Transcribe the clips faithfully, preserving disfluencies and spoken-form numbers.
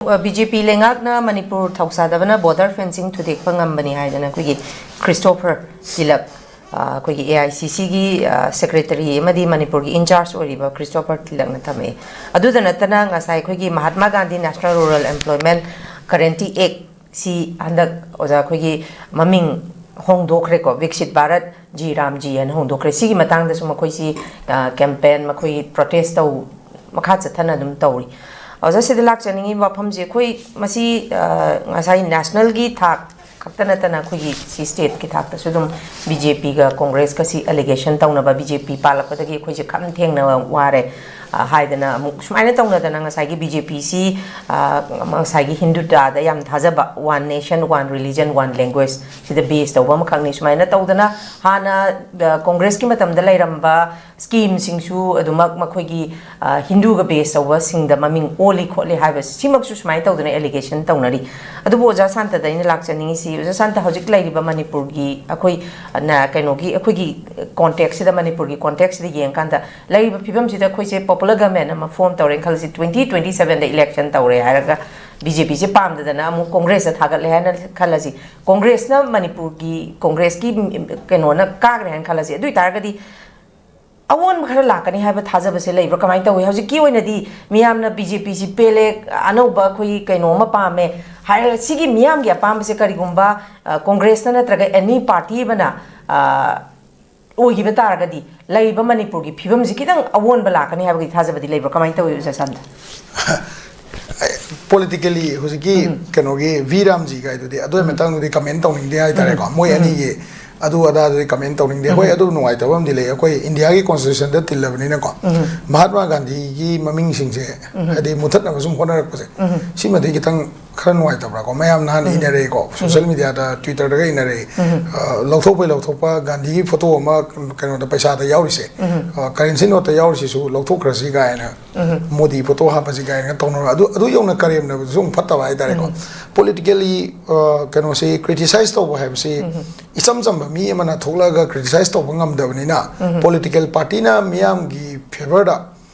B J ꯄꯤ ꯂꯩꯉꯥꯛꯅ Manipur ꯊꯧꯁꯥꯗꯕꯅ border fencing ꯊꯨꯗꯦꯛꯄ ꯉꯝꯕꯅꯤ ꯍꯥꯏꯗꯅ ꯑꯩꯈꯣꯏꯒꯤ ꯈ꯭ꯔꯤꯁꯇꯣꯐꯔ ꯇꯤꯂꯛ, ꯑ, ꯑꯩꯈꯣꯏꯒꯤ ꯑꯦ ꯑꯥꯏ ꯁꯤ ꯁꯤꯒꯤ, ꯑ, ꯁꯦꯀ꯭ꯔꯦꯇꯔꯤ ꯑꯃꯗꯤ ꯃꯅꯤꯄꯨꯔꯒꯤ ꯏꯟꯆꯥꯔꯖ ꯑꯣꯏꯔꯤꯕ ꯈ꯭ꯔꯤꯁꯇꯣꯐꯔ ꯇꯤꯂꯛꯅ ꯊꯝꯃꯛꯑꯦ꯫ ꯑꯗꯨꯗ ꯅꯠꯇꯅ ꯉꯁꯥꯏ ꯑꯩꯈꯣꯏꯒꯤ Mahatma Gandhi national rural employment guarantee act ꯁꯤ ꯍꯟꯗꯛ ꯑꯣꯖꯥ ꯑꯩꯈꯣꯏꯒꯤ ꯃꯃꯤꯡ ꯍꯣꯡꯗꯣꯛꯈ꯭ꯔꯦꯀꯣ, ꯕꯤꯛꯁꯤꯠ ꯚꯥꯔꯠ ꯖꯤ ꯔꯥꯝ ꯖꯤ ꯍꯥꯏꯅ ꯍꯣꯡꯗꯣꯛꯈ꯭ꯔꯦ꯫ ꯁꯤꯒꯤ ꯃꯇꯥꯡꯗꯁꯨ ꯃꯈꯣꯏꯁꯤ, ꯑ, ꯀꯦꯝꯄꯦꯟ, ꯃꯈꯣꯏꯒꯤ ꯄ꯭ꯔꯣꯇꯦꯁ ꯇꯧ-, ꯃꯈꯥ ꯆꯠꯊꯅ ꯑꯗꯨꯝ ꯇꯧꯔꯤ꯫ ꯑꯣꯖꯥ, ꯁꯤꯗ ꯂꯥꯛꯆꯅꯤꯡꯉꯤꯕ ꯋꯥꯐꯝꯁꯦ, ꯑꯩꯈꯣꯏ ꯃꯁꯤ, ꯑ, ꯉꯁꯥꯏ ꯅꯦꯁꯅꯦꯜꯒꯤ ꯊꯥꯛ ꯈꯛꯇ ꯅꯠꯇꯅ ꯑꯩꯈꯣꯏꯒꯤ ꯁꯤ ꯁ꯭ꯇꯦꯠꯀꯤ ꯊꯥꯛꯇꯁꯨ ꯑꯗꯨꯝ ꯕꯤ ꯖꯦ ꯄꯤꯒ ꯀꯣꯡꯒ꯭ꯔꯦꯁꯀꯁꯤ ꯑꯦꯂꯤꯒꯦꯁꯟ ꯇꯧꯅꯕ, ꯕꯤ ꯖꯦ ꯄꯤ ꯄꯥꯜꯂꯛꯄꯗꯒꯤ ꯑꯩꯈꯣꯏꯁꯦ ꯈꯝ ꯊꯦꯡꯅ ꯋꯥꯔꯦ, ꯑ, ꯍꯥꯏꯗꯅ ꯑꯃꯨꯛ ꯁꯨꯃꯥꯏꯅ ꯇꯧꯅꯗꯅ ꯉꯁꯥꯏꯒꯤ ꯕꯤ ꯖꯦ ꯄꯤꯁꯤ, ꯑ, ꯉꯁꯥꯏꯒꯤ ꯍꯤꯟꯗꯨꯇꯥꯗ ꯌꯥꯝ ꯊꯥꯖꯕ, one nation, one religion, one language ꯁꯤꯗ ꯕꯦꯁ ꯇꯧꯕ ꯑꯃꯈꯛꯅꯤ꯫ ꯁꯨꯃꯥꯏꯅ ꯇꯧꯗꯅ ꯍꯥꯟꯅ, ꯑ, ꯀꯣꯡꯒ꯭ꯔꯦꯁꯀꯤ ꯃꯇꯝꯗ ꯂꯩꯔꯝꯕ ꯁ꯭ꯀꯤꯝꯁꯤꯡꯁꯨ ꯑꯗꯨꯃꯛ ꯃꯈꯣꯏꯒꯤ, ꯑ, ꯍꯤꯟꯗꯨꯒ ꯕꯦꯁ ꯇꯧꯕꯁꯤꯡꯗ ꯃꯃꯤꯡ ꯑꯣꯜꯂꯤ ꯈꯣꯠꯂꯤ ꯍꯥꯏꯕ ꯁꯤꯃꯛꯁꯨ ꯁꯨꯃꯥꯏꯅ ꯇꯧꯗꯅ ꯑꯦꯂꯤꯒꯦꯁꯟ ꯇꯧꯅꯔꯤ꯫ ꯑꯗꯨꯕꯨ ꯑꯣꯖꯥ ꯁꯥꯟꯇꯗ ꯑꯩꯅ ꯂꯥꯛꯆꯅꯤꯡꯉꯤꯁꯤ, ꯑꯣꯖꯥ ꯁꯥꯟꯇ, ꯍꯧꯖꯤꯛ ꯂꯩꯔꯤꯕ ꯃꯅꯤꯄꯨꯔꯒꯤ ꯑꯩꯈꯣꯏ, ꯑ, ꯅ-, ꯀꯩꯅꯣꯒꯤ, ꯑꯩꯈꯣꯏꯒꯤ ꯀꯣꯟꯇꯦꯛꯁꯁꯤꯗ, ꯃꯅꯤꯄꯨꯔꯒꯤ ꯀꯣꯟꯇꯦꯛꯁꯁꯤꯗ ꯌꯦꯡꯀꯥꯟꯗ ꯂꯩꯔꯤꯕ ꯐꯤꯕꯝꯁꯤꯗ ꯑꯩꯈꯣꯏꯁꯦ ꯄꯣꯄꯨꯂꯔ ꯒꯃꯦꯟ ꯑꯃ ꯐꯣꯔꯝ ꯇꯧꯔꯦꯅ ꯈꯜꯂꯁꯤ, ꯇ꯭ꯋꯦꯟꯇꯤ ꯇ꯭ꯋꯦꯟꯇꯤ ꯁꯕꯦꯟꯗ ꯏꯂꯦꯛꯁꯟ ꯇꯧꯔꯦ ꯍꯥꯏꯔꯒ ꯕꯤ ꯖꯦ ꯄꯤꯁꯦ ꯄꯥꯝꯗꯗꯅ ꯑꯃꯨꯛ ꯀꯣꯡꯒ꯭ꯔꯦꯁꯇ ꯊꯥꯒꯠꯂꯦ ꯍꯥꯏꯅ ꯈꯜꯂꯁꯤ꯫ ꯀꯣꯡꯒ꯭ꯔꯦꯁꯅ ꯃꯅꯤꯄꯨꯔꯒꯤ, ꯀꯣꯡꯒ꯭ꯔꯦꯁꯀꯤ ꯀꯩꯅꯣꯅ ꯀꯥꯈ꯭ꯔꯦ ꯍꯥꯏꯅ ꯈꯜꯂꯁꯤ꯫ ꯑꯗꯨ ꯑꯣꯏꯇꯥꯔꯒꯗꯤ ꯑꯑꯣꯟꯕ ꯈꯔ ꯂꯥꯛꯀꯅꯤ ꯍꯥꯏꯕ ꯊꯥꯖꯕꯁꯦ ꯂꯩꯕ꯭ꯔꯥ? ꯀꯃꯥꯏꯅ ꯇꯧꯋꯤ? ꯍꯧꯖꯤꯛꯀꯤ ꯑꯣꯏꯅꯗꯤ ꯃꯤꯌꯥꯝꯅ ꯕꯤ ꯖꯦ ꯄꯤꯁꯤ ꯄꯦꯜꯂꯦ, ꯑꯅꯧꯕ ꯑꯩꯈꯣꯏꯒꯤ ꯀꯩꯅꯣ ꯑꯃ ꯄꯥꯝꯃꯦ ꯍꯥꯏꯔꯒ, ꯁꯤꯒꯤ ꯃꯤꯌꯥꯝꯒꯤ ꯑꯄꯥꯝꯕꯁꯦ ꯀꯔꯤꯒꯨꯝꯕ, ꯑ, ꯀꯣꯡꯒ꯭ꯔꯦꯁꯅ ꯅꯠꯇ꯭ꯔꯒ ꯑꯦꯅꯤ ꯄꯥꯔꯇꯤ ꯑꯃꯅ, ꯑ, ꯑꯣꯏꯈꯤꯕ ꯇꯥꯔꯒꯗꯤ ꯂꯩꯔꯤꯕ ꯃꯅꯤꯄꯨꯔꯒꯤ ꯐꯤꯕꯝꯁꯤ ꯈꯤꯇꯪ ꯑꯑꯣꯟꯕ ꯂꯥꯛꯀꯅꯤ ꯍꯥꯏꯕꯒꯤ ꯊꯥꯖꯕꯗꯤ ꯂꯩꯕ꯭ꯔꯥ? ꯀꯃꯥꯏꯅ ꯇꯧꯋꯤ, ꯑꯣꯖꯥ ꯁꯥꯟꯇ? ꯄꯣꯂꯤꯇꯤꯀꯦꯜꯂꯤ ꯍꯧꯖꯤꯛꯀꯤ ꯎꯝ꯫ ꯀꯩꯅꯣꯒꯤ ꯚꯤ ꯔꯥꯝꯖꯤ ꯀꯥꯏꯗꯨꯗꯤ, ꯑꯗꯨꯒꯤ ꯎꯝ꯫ ꯃꯇꯥꯡꯗꯨꯗꯤ ꯀꯃꯦꯟ ꯇꯧꯅꯤꯡꯗꯦ ꯍꯥꯏꯇꯥꯔꯦꯀꯣ꯫ ꯎꯝ꯫ ꯃꯣꯏ ꯎꯝ꯫ ꯑꯅꯤꯒꯤ ꯑꯗꯨ ꯑꯗꯥꯗꯨꯗꯤ ꯀꯃꯦꯟ ꯇꯧꯅꯤꯡꯗꯦ꯫ ꯎꯝ꯫ ꯍꯣꯏ, ꯑꯗꯨ ꯅꯨꯡꯉꯥꯏꯇꯕ ꯑꯃꯗꯤ ꯂꯩ, ꯑꯩꯈꯣꯏ ꯏꯟꯗꯤꯌꯥꯒꯤ ꯀꯣꯟꯁꯇꯤꯇ꯭ꯌꯨꯁꯟꯗ ꯇꯤꯜꯂꯕꯅꯤꯅꯀꯣ꯫ ꯎꯝ꯫ ꯃꯍꯥꯠꯃꯥ ꯒꯥꯟꯙꯤꯒꯤ ꯃꯃꯤꯡꯁꯤꯡꯁꯦ, ꯎꯝ꯫ ꯍꯥꯏꯗꯤ ꯃꯨꯊꯠꯅꯕ ꯁꯨꯝ ꯍꯣꯠꯅꯔꯛꯄꯁꯦ, ꯎꯝ꯫ ꯁꯤꯃꯗꯤ ꯈꯤꯇꯪ ꯈꯔ ꯅꯨꯡꯉꯥꯏꯇꯕ꯭ꯔꯥꯀꯣ? ꯃꯌꯥꯝ ꯅꯍꯥꯟ ꯎꯝ꯫ ꯏꯅꯔꯛꯏꯀꯣ, ꯎꯝ꯫ ꯁꯣꯁꯦꯜ ꯃꯤꯗꯤꯌꯥꯗ, ꯇ꯭ꯋꯤꯇꯔꯗꯒ ꯏꯅꯔꯛꯏ꯫ ꯎꯝ꯫ ꯑ, ꯂꯧꯊꯣꯛꯄꯩ ꯂꯧꯊꯣꯛꯄ, ꯒꯥꯟꯙꯤꯒꯤ ꯐꯣꯇꯣ ꯑꯃ ꯀꯩꯅꯣꯗ, ꯄꯩꯁꯥꯗ ꯌꯥꯎꯔꯤꯁꯦ, ꯎꯝ꯫ ꯑ, ꯀꯔꯦꯟꯁꯤ ꯅꯣꯠꯇ ꯌꯥꯎꯔꯤꯁꯤꯁꯨ ꯂꯧꯊꯣꯛꯈ꯭ꯔꯁꯤ ꯀꯥꯏꯅ, ꯎꯝ꯫ ꯃꯣꯗꯤ ꯐꯣꯇꯣ ꯍꯥꯞꯄꯁꯤ ꯀꯥꯏꯅ ꯇꯧꯅꯕ, ꯑꯗꯨ, ꯑꯗꯨ ꯌꯧꯅ ꯀꯔꯦꯝꯅꯕꯗꯨꯁꯨ ꯑꯃꯨꯛ ꯐꯠꯇꯕ ꯍꯥꯏꯇꯥꯔꯦꯀꯣ꯫ ꯎꯝ꯫ ꯄꯣꯂꯤꯇꯤꯀꯦꯜꯂꯤ, ꯑ, ꯀꯩꯅꯣꯁꯤ, ꯀ꯭ꯔꯤꯇꯤꯁꯥꯏꯁ ꯇꯧꯕ ꯍꯥꯏꯕꯁꯤ ꯎꯝ꯫ ꯏꯆꯝ ꯆꯝꯕ ꯃꯤ ꯑꯃꯅ ꯊꯣꯛꯂꯛꯑꯒ ꯀ꯭ꯔꯤꯇꯤꯁꯥꯏꯁ ꯇꯧꯕ ꯉꯝꯗꯕꯅꯤꯅ, ꯎꯝ꯫ ꯄꯣꯂꯤꯇꯤꯀꯦꯜ ꯄꯥꯔꯇꯤꯅ ꯃꯤꯌꯥꯝꯒꯤ ꯐꯦꯚꯔꯗ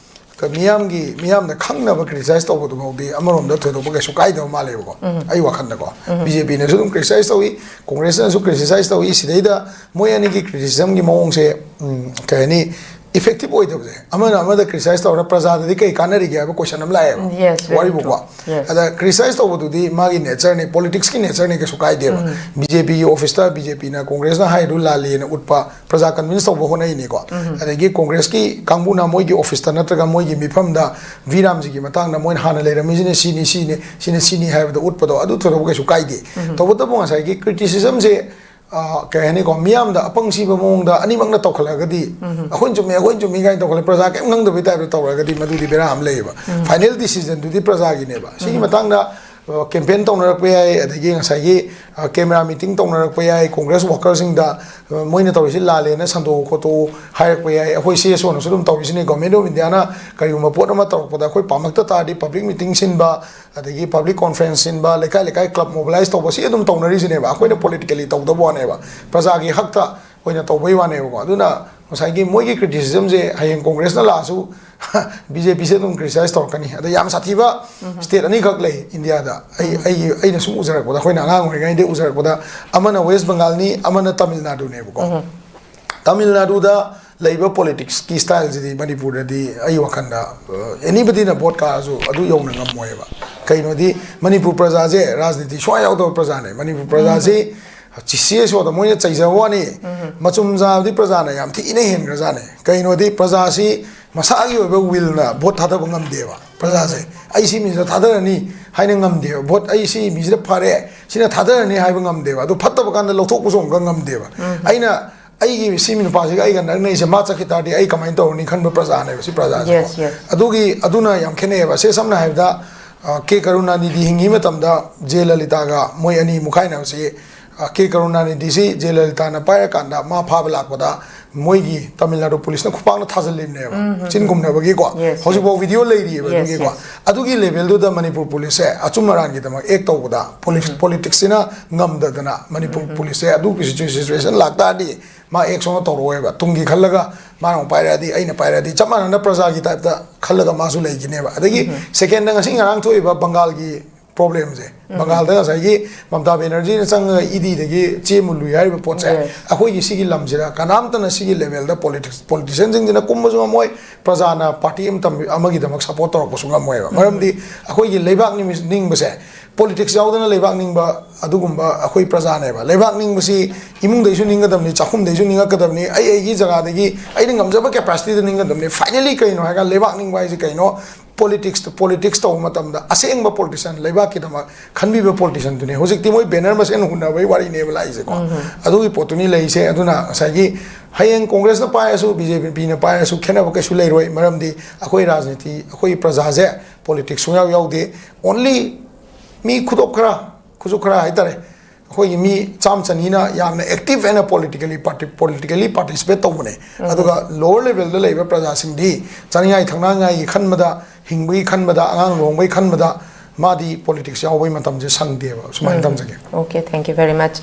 ꯀ-, ꯃꯤꯌꯥꯝꯒꯤ, ꯃꯤꯌꯥꯝꯅ ꯈꯪꯅꯕ criticize ꯇꯧꯕꯗꯨꯐꯥꯎꯗꯤ ꯑꯃꯔꯣꯝꯗ ꯊꯣꯏꯗꯣꯛꯄ ꯀꯩꯁꯨ ꯀꯥꯏꯗꯕ ꯃꯥꯜꯂꯦꯕꯀꯣ, ꯑꯩ ꯋꯥꯈꯜꯗꯀꯣ꯫ ꯕꯤ ꯖꯦ ꯄꯤꯅꯁꯨ ꯑꯗꯨꯝ criticize ꯇꯧꯏ, ꯀꯣꯡꯒ꯭ꯔꯦꯁꯅꯁꯨ criticize ꯇꯧꯏ꯫ ꯁꯤꯗꯩꯗ ꯃꯣꯏ ꯑꯅꯤꯒꯤ criticismꯒꯤ ꯃꯑꯣꯡꯁꯦ, ꯎꯝ, ꯀꯩ ꯍꯥꯏꯅꯤ, effective ꯑꯣꯏꯗꯕꯁꯦ, ꯑꯃꯅ ꯑꯃꯗ criticize ꯇꯧꯔꯒ ꯄ꯭ꯔꯖꯥꯗꯗꯤ ꯀꯩ ꯀꯥꯟꯅꯔꯤꯒꯦ ꯍꯥꯏꯕ question ꯑꯃ ꯂꯥꯛꯑꯦꯕ꯫ Yes, very ꯋꯥꯔꯤꯕꯨꯀꯣ꯫ true. Yes. ꯑꯗ criticize ꯇꯧꯕꯗꯨꯗꯤ ꯃꯥꯒꯤ natureꯅꯤ, politicsꯀꯤ natureꯅꯤ, ꯀꯩꯁꯨ ꯀꯥꯏꯗꯦꯕ꯫ ꯕꯤ ꯖꯦ ꯄꯤꯒꯤ officeꯇ ꯕꯤ ꯖꯦ ꯄꯤꯅ ꯀꯣꯡꯒ꯭ꯔꯦꯁꯅ ꯍꯥꯏꯔꯤꯗꯨ ꯂꯥꯜꯂꯦꯅ ꯎꯠꯄ, ꯄ꯭ꯔꯖꯥ convince ꯇꯧꯕ ꯍꯣꯠꯅꯩꯅꯤꯀꯣ꯫ ꯑꯗꯒꯤ ꯀꯣꯡꯒ꯭ꯔꯦꯁꯀꯤ ꯀꯥꯡꯕꯨꯅ ꯃꯣꯏꯒꯤ officeꯇ ꯅꯠꯇ꯭ꯔꯒ ꯃꯣꯏꯒꯤ ꯃꯤꯐꯝꯗ ꯚꯤ ꯔꯥꯝꯖꯤꯒꯤ ꯃꯇꯥꯡꯗ ꯃꯣꯏꯅ ꯍꯥꯟꯅ ꯂꯩꯔꯝꯃꯤꯁꯤꯅ ꯁꯤꯅꯤ, ꯁꯤꯅꯤ, ꯁꯤꯅ ꯁꯤꯅꯤ ꯍꯥꯏꯕꯗꯣ ꯎꯠꯄꯗꯣ, ꯑꯗꯨ ꯊꯣꯏꯗꯣꯛꯄ ꯀꯩꯁꯨ ꯀꯥꯏꯗꯦ꯫ ꯇꯧꯕꯇꯕꯨ ꯉꯁꯥꯏꯒꯤ criticismꯁꯦ, ꯑ, ꯀꯩ ꯍꯥꯏꯅꯤꯀꯣ, ꯃꯤꯌꯥꯝꯗ ꯑꯄꯪ ꯁꯤꯕ ꯃꯑꯣꯡꯗ ꯑꯅꯤꯃꯛꯅ ꯇꯧꯈꯠꯂꯛꯑꯒꯗꯤ, "ꯑꯩꯈꯣꯏꯅ ꯆꯨꯝꯃꯦ, ꯑꯩꯈꯣꯏꯅ ꯆꯨꯝꯃꯤ" ꯀꯥꯏꯅ ꯇꯧꯈꯠꯂꯛꯑꯦ, ꯄ꯭ꯔꯖꯥ ꯀꯩꯝ ꯈꯪꯗꯕꯩ typeꯇ ꯇꯧꯔꯒꯗꯤ ꯃꯗꯨꯗꯤ ꯕꯦꯔꯥ ꯑꯃ ꯂꯩꯌꯦꯕ꯫ Final decisionꯗꯨꯗꯤ ꯄ꯭ꯔꯖꯥꯒꯤꯅꯦꯕ꯫ ꯁꯤꯒꯤ ꯃꯇꯥꯡꯗ, ꯑ, campaign ꯇꯧꯅꯔꯛꯄ ꯌꯥꯏ, ꯑꯗꯒꯤ ꯉꯁꯥꯏꯒꯤ, ꯑ, camera meeting ꯇꯧꯅꯔꯛꯄ ꯌꯥꯏ, ꯀꯣꯡꯒ꯭ꯔꯦꯁ workerꯁꯤꯡꯗ, ꯑ, ꯃꯣꯏꯅ ꯇꯧꯔꯤꯁꯤ ꯂꯥꯜꯂꯦꯅ ꯁꯟꯗꯣꯛꯎ ꯈꯣꯠꯇꯣꯛꯎ ꯍꯥꯏꯔꯛꯄ ꯌꯥꯏ꯫ ꯑꯩꯈꯣꯏ ꯁꯤ ꯑꯦꯁ ꯑꯣꯅꯁꯨ ꯑꯗꯨꯝ ꯇꯧꯔꯤꯁꯤꯅꯤ, Government of Indiaꯅ ꯀꯔꯤꯒꯨꯝꯕ ꯄꯣꯠ ꯑꯃ ꯇꯧꯔꯛꯄꯗ ꯑꯩꯈꯣꯏ ꯄꯥꯝꯂꯛꯇ ꯇꯥꯔꯗꯤ public meeting ꯁꯤꯟꯕ, ꯑꯗꯒꯤ public conference ꯁꯤꯟꯕ, ꯂꯩꯀꯥꯏ ꯂꯩꯀꯥꯏ club mobilize ꯇꯧꯕ, ꯁꯤ ꯑꯗꯨꯝ ꯇꯧꯅꯔꯤꯁꯤꯅꯦꯕ꯫ ꯑꯩꯈꯣꯏꯅ politically ꯇꯧꯗꯕ ꯋꯥꯅꯦꯕ, ꯄ꯭ꯔꯖꯥꯒꯤ ꯍꯛꯇ ꯑꯣꯏꯅ ꯇꯧꯕꯩ ꯋꯥꯅꯦꯕꯀꯣ꯫ ꯑꯗꯨꯅ ꯉꯁꯥꯏꯒꯤ ꯃꯣꯏꯒꯤ criticismꯁꯦ ꯍꯌꯦꯡ ꯀꯣꯡꯒ꯭ꯔꯦꯁꯅ ꯂꯥꯛꯑꯁꯨ ꯕꯤ ꯖꯦ ꯄꯤꯁꯦ ꯑꯗꯨꯝ criticize ꯇꯧꯔꯛꯀꯅꯤ꯫ ꯑꯗ ꯌꯥꯝ ꯁꯥꯊꯤꯕ state ꯑꯅꯤꯈꯛ ꯂꯩ ꯏꯟꯗꯤꯌꯥꯗ, ꯑꯩ, ꯑꯩꯒꯤ, ꯑꯩꯅ ꯁꯨꯝ ꯎꯖꯔꯛꯄꯗ, ꯑꯩꯈꯣꯏꯅ ꯑꯉꯥꯡ ꯑꯣꯏꯔꯤꯉꯩꯗꯒꯤ ꯎꯖꯔꯛꯄꯗ, ꯑꯃꯅ West Bengalꯅꯤ, ꯑꯃꯅ ꯇꯥꯃꯤꯜ ꯅꯥꯗꯨꯅꯦꯕꯀꯣ꯫ ꯇꯥꯃꯤꯜ ꯅꯥꯗꯨꯗ ꯂꯩꯕ politicsꯀꯤ styleꯁꯤꯗꯤ ꯃꯅꯤꯄꯨꯔꯗꯗꯤ ꯑꯩ ꯋꯥꯈꯜꯗ, ꯑ, anybodyꯅ vote ꯀꯥꯔꯁꯨ ꯑꯗꯨ ꯌꯧꯅ ꯉꯝꯃꯣꯏꯕ꯫ ꯀꯩꯅꯣꯗꯤ ꯃꯅꯤꯄꯨꯔ ꯄ꯭ꯔꯖꯥꯁꯦ ꯔꯥꯖꯅꯤꯇꯤ ꯁꯨꯡꯌꯥꯎ ꯌꯥꯎꯗꯕ ꯄ꯭ꯔꯖꯥꯅꯦ꯫ ꯃꯅꯤꯄꯨꯔ ꯄ꯭ꯔꯖꯥꯁꯤ ꯁꯤ ꯑꯦꯁ ꯑꯣꯗ ꯃꯣꯏꯅ ꯆꯩꯖꯕ ꯋꯥꯅꯤ, ꯃꯆꯨꯝ ꯆꯥꯕꯗꯤ ꯄ꯭ꯔꯖꯥꯅ ꯌꯥꯝ ꯊꯤꯅ ꯍꯦꯟꯈ꯭ꯔꯖꯥꯠꯅꯤ꯫ ꯀꯩꯅꯣꯗꯤ ꯄ꯭ꯔꯖꯥꯁꯤ ꯃꯁꯥꯒꯤ ꯑꯣꯏꯕ willꯅ vote ꯊꯥꯗꯕ ꯉꯝꯗꯦꯕ꯫ ꯄ꯭ꯔꯖꯥꯁꯦ ꯑꯩ ꯁꯤ ꯃꯤꯁꯤꯗ ꯊꯥꯗꯔꯅꯤ ꯍꯥꯏꯅ ꯉꯝꯗꯦꯕ꯫ Vote ꯑꯩ ꯁꯤ ꯃꯤꯁꯤꯗ ꯐꯔꯦ, ꯁꯤꯅ ꯊꯥꯗꯔꯅꯤ ꯍꯥꯏꯕ ꯉꯝꯗꯦꯕ꯫ ꯑꯗꯨ ꯐꯠꯇꯕ ꯀꯥꯟꯗ ꯂꯧꯊꯣꯛꯄꯁꯨ ꯑꯃꯨꯛꯀ ꯉꯝꯗꯦꯕ꯫ ꯑꯩꯅ ꯑꯩꯒꯤ ꯁꯤ ꯅꯨꯄꯥꯁꯤꯒ ꯑꯩꯒ ꯅꯛꯅꯩꯁꯦ, ꯃꯥ ꯆꯠꯈꯤ ꯇꯥꯔꯗꯤ ꯑꯩ ꯀꯃꯥꯏꯅ ꯇꯧꯔꯅꯤ ꯈꯟꯕ ꯄ꯭ꯔꯖꯥꯅꯦꯕ ꯁꯤ ꯄ꯭ꯔꯖꯥꯁꯦ꯫ Yes, yes. ꯑꯗꯨꯒꯤ, ꯑꯗꯨꯅ ꯌꯥꯝ ꯈꯦꯠꯅꯩꯌꯦꯕ꯫ ꯁꯦ ꯁꯝꯅ ꯍꯥꯏꯔꯕꯗ, ꯑ, ꯀꯦ ꯀꯔꯨꯅꯥꯅꯤꯙꯤ ꯍꯤꯡꯉꯤ ꯃꯇꯝꯗ ꯖꯦ ꯂꯂꯤꯇꯥꯒ ꯃꯣꯏ ꯑꯅꯤ ꯃꯨꯈꯥꯏꯅꯕꯁꯤ, ꯀꯦ ꯀꯔꯨꯅꯥꯅꯤꯙꯤꯁꯤ ꯖꯦꯂꯂꯤꯇꯥꯅ ꯄꯥꯏꯔꯀꯥꯟꯗ ꯃꯥ ꯐꯥꯕ ꯂꯥꯛꯄꯗ ꯃꯣꯏꯒꯤ ꯇꯥꯃꯤꯜ ꯅꯥꯗꯨ ꯄꯨꯂꯤꯁꯅ ꯈꯨꯄꯥꯛꯅ ꯊꯥꯖꯤꯜꯂꯤꯕꯅꯦꯕ, ꯆꯤꯟ ꯈꯨꯝꯅꯕꯒꯤꯀꯣ꯫ Yes, ꯍꯧꯖꯤꯛꯐꯥꯎ ꯚꯤꯗꯤꯑꯣ ꯂꯩꯔꯤꯑꯕ꯫ Yes, ꯑꯗꯨꯒꯤꯀꯣ yes. ꯑꯗꯨꯒꯤ ꯂꯦꯚꯦꯜꯗꯨꯗ ꯃꯅꯤꯄꯨꯔ ꯄꯨꯂꯤꯁꯁꯦ ꯑꯆꯨꯝ ꯑꯔꯥꯟꯒꯤꯗꯃꯛ ꯑꯦꯛ ꯇꯧꯕꯗ ꯄꯣꯂꯤꯇꯤꯛꯁꯁꯤꯅ ꯉꯝꯗꯗꯅ ꯃꯅꯤꯄꯨꯔ ꯄꯨꯂꯤꯁꯁꯦ ꯑꯗꯨꯒꯤ ꯁꯤꯆꯨꯋꯦꯁꯟ ꯂꯥꯛꯇꯥꯔꯗꯤ ꯃꯥ ꯑꯦꯛ ꯁꯨꯡꯇꯧ ꯇꯧꯔꯛꯑꯣꯏꯕ꯫ ꯇꯨꯡꯒꯤ ꯈꯜꯂꯒ ꯃꯥꯅ ꯑꯃꯨꯛ ꯄꯥꯏꯔꯛꯑꯗꯤ, ꯑꯩꯅ ꯄꯥꯏꯔꯛꯑꯗꯤ ꯆꯞ ꯃꯥꯟꯅꯅ ꯄ꯭ꯔꯖꯥꯒꯤ ꯇꯥꯏꯞꯇ ꯈꯜꯂꯒ ꯃꯥꯁꯨ ꯂꯩꯈꯤꯅꯦꯕ꯫ ꯑꯗꯒꯤ ꯁꯦꯀꯦꯟꯗ ꯉꯁꯤ ꯉꯔꯥꯡ ꯊꯣꯛꯏꯕ ꯕꯪꯒꯥꯜꯒꯤ ꯄ꯭ꯔꯣꯕ꯭ꯂꯦꯝꯁꯦ, ꯕꯪꯒꯥꯜꯗ ꯉꯁꯥꯏꯒꯤ ꯃꯃꯇꯥ ꯕꯦꯅꯔꯖꯤꯅ ꯆꯪꯉꯒ ꯏꯗꯤꯗꯒꯤ ꯆꯦ ꯃꯨꯜꯂꯨꯏ ꯍꯥꯏꯔꯤꯕ ꯄꯣꯠꯁꯦ, Yes. ꯑꯩꯈꯣꯏꯒꯤ ꯁꯤꯒꯤ ꯂꯝꯁꯤꯗ ꯀꯅꯥꯝꯇꯅ ꯁꯤꯒꯤ ꯂꯦꯚꯦꯜꯗ ꯄꯣꯂꯤꯇꯤꯛꯁ, ꯄꯣꯂꯤꯇꯤꯁꯤꯌꯟꯁꯤꯡꯁꯤꯅ ꯀꯨꯝꯕꯁꯨ ꯉꯝꯃꯣꯏ, ꯄ꯭ꯔꯖꯥꯅ ꯄꯥꯔꯇꯤ ꯑꯃꯇ ꯑꯃꯒꯤꯗꯃꯛ ꯁꯞꯄꯣꯔꯠ ꯇꯧꯔꯛꯄꯁꯨ ꯉꯝꯃꯣꯏꯕ꯫ ꯃꯔꯝꯗꯤ ꯑꯩꯈꯣꯏꯒꯤ ꯂꯩꯕꯥꯛ ꯅꯤꯡꯕ-, ꯅꯤꯡꯕꯁꯦ ꯄꯣꯂꯤꯇꯤꯛꯁ ꯌꯥꯎꯗꯅ ꯂꯩꯕꯥꯛ ꯅꯤꯡꯕ ꯑꯗꯨꯒꯨꯝꯕ ꯑꯩꯈꯣꯏ ꯄ꯭ꯔꯖꯥꯅꯦꯕ꯫ ꯂꯩꯕꯥꯛ ꯅꯤꯡꯕꯁꯤ ꯏꯃꯨꯡꯗꯩꯁꯨ ꯅꯤꯡꯒꯗꯕꯅꯤ, ꯆꯥꯛꯈꯨꯝꯗꯩꯁꯨ ꯅꯤꯡꯉꯛꯀꯗꯕꯅꯤ, ꯑꯩ ꯑꯩꯒꯤ ꯖꯒꯥꯗꯒꯤ ꯑꯩꯅ ꯉꯝꯖꯕ ꯀꯦꯄꯥꯁꯤꯇꯤꯗ ꯅꯤꯡꯒꯗꯕꯅꯤ꯫ ꯐꯥꯏꯅꯦꯂꯤ ꯀꯩꯅꯣ ꯍꯥꯏꯔꯀꯥꯟꯗ ꯂꯩꯕꯥꯛ ꯅꯤꯡꯕ ꯍꯥꯏꯁꯦ ꯀꯩꯅꯣ? ꯄꯣꯂꯤꯇꯤꯛꯁꯇ, ꯄꯣꯂꯤꯇꯤꯛꯁ ꯇꯧꯕ ꯃꯇꯝꯗ ꯑꯁꯦꯡꯕ ꯄꯣꯂꯤꯇꯤꯁꯤꯌꯟ, ꯂꯩꯕꯥꯛꯀꯤꯗꯃꯛ ꯈꯟꯕꯤꯕ ꯄꯣꯂꯤꯇꯤꯁꯤꯌꯟꯗꯨꯅꯤ꯫ ꯍꯧꯖꯤꯛꯇꯤ ꯃꯣꯏ ꯕꯦꯅꯔ ꯃꯁꯦꯟ ꯍꯨꯟꯅꯕꯒꯤ ꯋꯥꯔꯤꯅꯦꯕ ꯂꯥꯛꯏꯁꯦꯀꯣ꯫ ꯑꯗꯨꯒꯤ ꯄꯣꯠꯇꯨꯅꯤ ꯂꯩꯔꯤꯁꯦ꯫ ꯑꯗꯨꯅ ꯉꯁꯥꯏꯒꯤ ꯍꯌꯦꯡ ꯀꯣꯡꯒ꯭ꯔꯦꯁꯅ ꯄꯥꯏꯔꯁꯨ, ꯕꯤ ꯖꯦ ꯄꯤꯅ ꯄꯥꯏꯔꯁꯨ ꯈꯦꯠꯅꯕ ꯀꯩꯁꯨ ꯂꯩꯔꯣꯏ꯫ ꯃꯔꯝꯗꯤ ꯑꯩꯈꯣꯏ ꯔꯥꯖꯅꯤꯇꯤ, ꯑꯩꯈꯣꯏ ꯄ꯭ꯔꯖꯥꯁꯦ ꯄꯣꯂꯤꯇꯤꯛꯁ ꯁꯨꯡꯌꯥꯎ ꯌꯥꯎꯗꯦ꯫ ꯑꯣꯟꯂꯤ ꯃꯤ ꯈꯨꯗꯣꯞ ꯈꯔ, ꯈꯨꯠꯁꯨ ꯈꯔ ꯍꯥꯏꯇꯥꯔꯦ, ꯑꯩꯈꯣꯏꯒꯤ ꯃꯤ ꯆꯥꯝ ꯆꯅꯤꯅ ꯌꯥꯝꯅ ꯑꯦꯛꯇꯤꯚ ꯑꯣꯏꯅ ꯄꯣꯂꯤꯇꯤꯀꯦꯂꯤ ꯄꯥꯔꯇꯤ-, ꯄꯣꯂꯤꯇꯤꯀꯦꯂꯤ ꯄꯥꯔꯇꯤꯁꯤꯄꯦꯠ ꯇꯧꯕꯅꯦ꯫ ꯑꯗꯨꯒ ꯂꯣꯋꯔ ꯂꯦꯚꯦꯜꯗ ꯂꯩꯕ ꯄ꯭ꯔꯖꯥꯁꯤꯡꯗꯤ ꯆꯥꯅꯤꯡꯉꯥꯏ ꯊꯛꯅꯉꯥꯏꯒꯤ ꯈꯟꯕꯗ, ꯍꯤꯡꯕꯒꯤ ꯈꯟꯕꯗ, ꯑꯉꯥꯡ ꯂꯨꯍꯣꯡꯕꯒꯤ ꯈꯟꯕꯗ ꯃꯥꯗꯤ ꯄꯣꯂꯤꯇꯤꯛꯁ ꯌꯥꯎꯕꯒꯤ ꯃꯇꯝꯁꯦ ꯁꯪꯗꯦꯕ꯫ ꯁꯨꯃꯥꯏꯅ ꯊꯝꯖꯒꯦ꯫ Okay, thank you very much.